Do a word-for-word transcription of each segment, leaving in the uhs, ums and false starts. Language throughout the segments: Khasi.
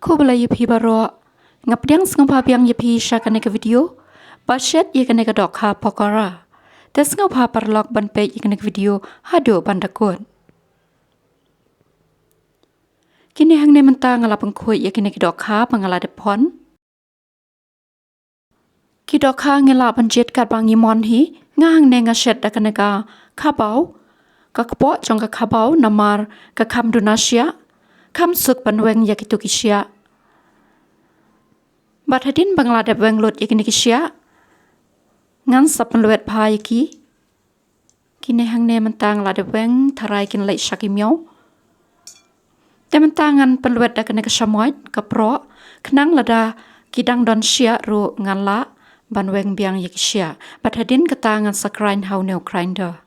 Khublei ïa phi baroh. Nga pdiang sngewbha biang ïa phi sha kane ka video ba shet ïa kane ka dohkha pakora. Te sngewbha paralok ban peit ïa kane ka video haduh ban da kut. Kine hangne mynta nga la pynkhuid ïa kine ki dohkha ba nga la dep phon. Ki dohkha ngi lah ban jied katba ngi mon hi. Nga hangne nga shet da kane ka khabaw, ka kpoh jong ka khabaw namar ka kham duna shiah, kham suk ban weng ïa kito ki shiah. Bad hadien ba nga la dep weng lut ïa kine ki shiah, ngan sa pynlwet bha ïa ki. Kine hangne mynta nga la dep weng, tharai kin leit sha ki miaw. Te mynta ngan pynlwet da kane ka shamoit, ka proh, khnang lada ki dang don shiah ruh ngan lah ban weng biang ïa ki shiah. Bad hadien kata ngan sa krain ha une u grinder.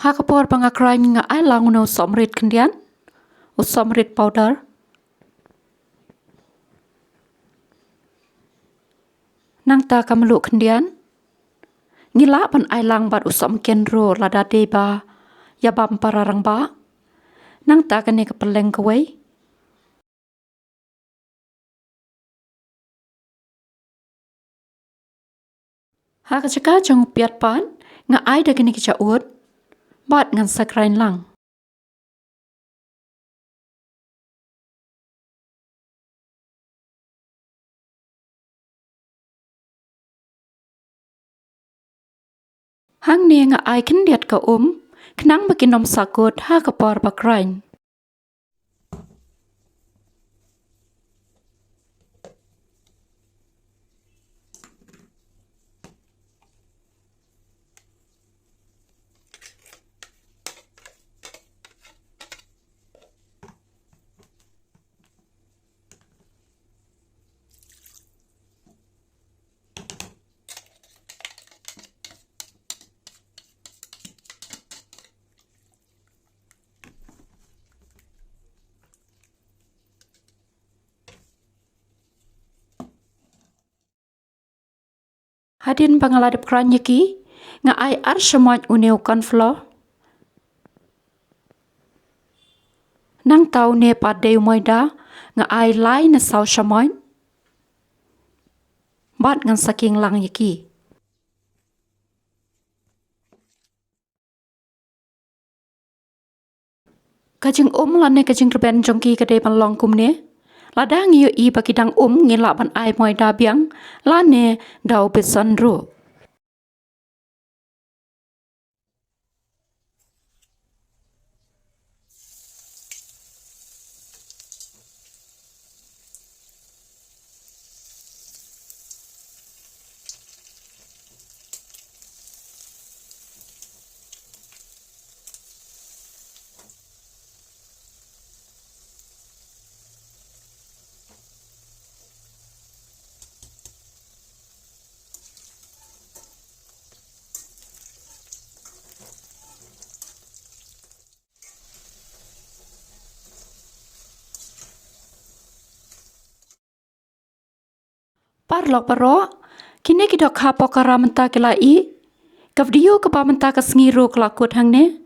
Ha ka por ba nga krain nga ai lang une u sohmrit khyndiat, u sohmrit powder. Nangta ka mluh khyndiat. Ngi lah ban ai lang bad u sohmynken ruh lada dei ba ïa bam para rangbah. Nangta kane ka pylleng kawei. Ha ka jaka jong u piat pat nga ai da kine ki jaud bad ngan sa krain lang. Hangne nga ai khyndiat ka um khnang ba kin ym sahkut ha ka por ba krain. Hadien ba nga la dep krain ïa ki, nga ai ar shamoit une u corn flour. Nangta une pat dei u maida, nga ai lai ne saw shamoit. Bad ngan sa king lang ïa ki. Ka jingum lane ka jingrben jong ki ka dei ban long kumne. Lada ngi ïohi ba ki dang um ngi lah ban ai maida biang lane da u besan ruh. Paralok baroh, kine ki dohkha pakora mynta ki la ih. Ka video kaba mynta ka sngi ruh ka la kut hangne.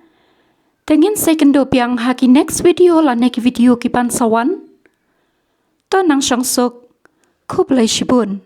Te ngin sa ïakynduh biang ha ki next video lane ki video ki ban sa wan. To nang shong suk. Khublei shibun.